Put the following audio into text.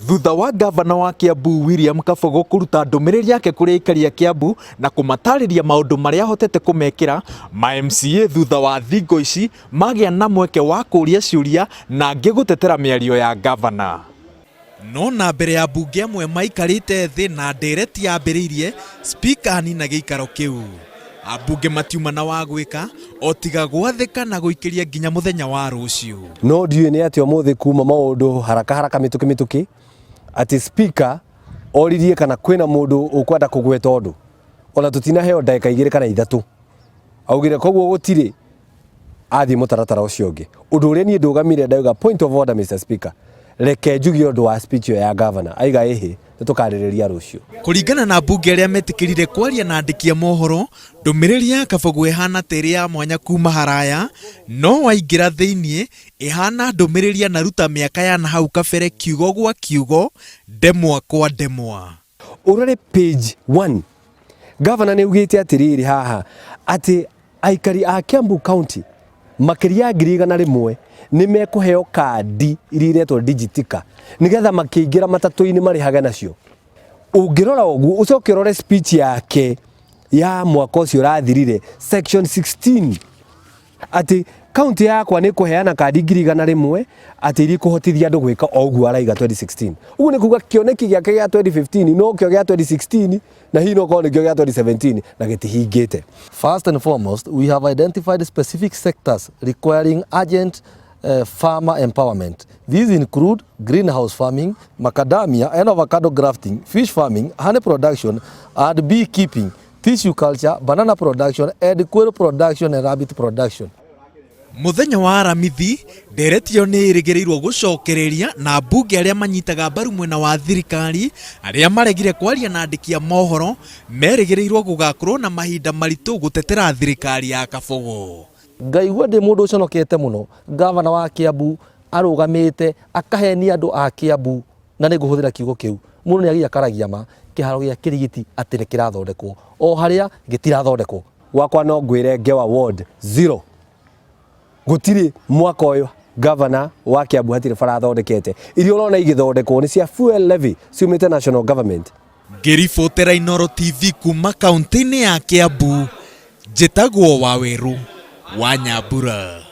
Thutha wa ngavana wa Kiambu William Kabogo kũruta ndũmĩrĩri yake kũrĩ aikari a Kiambu na kũmatarĩria maũndũ marĩa ahotete kũmekĩra, ma MCA thutha wa thingo ici magĩa na mweke wa kũria ciũria na angĩ gũtetera mĩario ya ngavana. No na mbere ya ambunge amwe maikarĩte thĩ na ndereti yambĩrĩirie, Spika anina gĩikaro kĩu. Ambunge matiuma na wa gwĩka o tiga gwathĩka na gũikĩria nginya mũthenya wa rũciũ. No ndiũĩ nĩ atĩa ũmũthĩ kuma maũndũ haraka haraka mĩtũkĩ mĩtũkĩ atĩ speaker oririe kana kwĩna mũndũ ũkwenda kũgweta ũndũ ona tũtinaheo ndagĩka igĩrĩ kana ithatũ augire koguo gũtirĩ athiĩ mũtaratara ũcio ũngĩ ũndũ ũrĩa niĩ ndũgamire ndauga point of order Mr Speaker reke njuge ũndũ wa speech ĩyo ya governor aiga ĩhĩ nĩ tũkarĩrĩria rũciũ. Kũringana na ambunge arĩa metĩkĩrire kwaria na andĩki a mohoro, ndũmĩrĩri ya Kabogo ĩhana ta ĩrĩ ya mwanya kuma haraya, no waingĩra thĩinĩ ĩhana ndũmĩrĩri anaruta mĩaka ya nahau kabere kiugo gwa kiugo, ndemwa kwa ndemwa. Ũrore page 1 Gavana nĩ augĩte atĩrĩrĩ haha atĩ aikari a Kiambu County makĩria ya 100,000 nĩ mekũheo kandi iria iretwo Digitika nĩgetha makĩingĩra matatũ-inĩ marĩhage nacio. Ũngĩrora ũguo ũcoke ũrore speech yake ya mwaka ũcio ũrathirire section 16 atĩ kaunti yakwa nĩ kũheana kandi 100,000 atĩ iria ikũhotithia andũ gwĩka o ũguo araiga 2016. Ũguo nĩ kuga kĩoneki gĩake gĩa 2015 no kĩo gĩa 2016 na hihi no korwo nĩkĩo gĩa 2017 na gĩtihingĩte. First and foremost, we have identified specific sectors requiring urgent farmer empowerment. These include greenhouse farming, macadamia and avocado grafting, fish farming, honey production, and beekeeping, tissue culture, banana production, and quail production and rabbit production. Mũthenya wa Aramithi, ndereti ĩyo nĩ ĩrĩgĩrĩirwo gũcokereria na ambunge arĩa manyitaga mbaru mwena wa thirikari arĩa maregire kwaria na andĩki a mohoro merĩgĩrĩirwo gũgakorwo na mahinda maritũ gũtetera thirikari ya Kabogo. Ngaigua ndĩ mũndũ ũconokete mũno gavana wa Kiambu arũgamĩte akahenia andũ a Kiambu na nĩ ngũhũthĩra kiugo kĩu mũndũ nĩ agiakaragia ma kĩharo gĩa Kĩrigiti atĩ nĩ kĩrathondekwo o harĩa gĩtirathondekwo. Gwakwa no ngwĩre Ngewa ward zero gũtirĩ mwaka ũyũ governor wa Kiambu hatirĩ bara athondekete iria ũrona igĩthondekwo nĩ cia fuel levy ciumĩte national government. Ngĩribotera Inooro TV kuma kaunti-inĩ ya Kiambu, njĩtagwo Wawerũ wa Nyambura.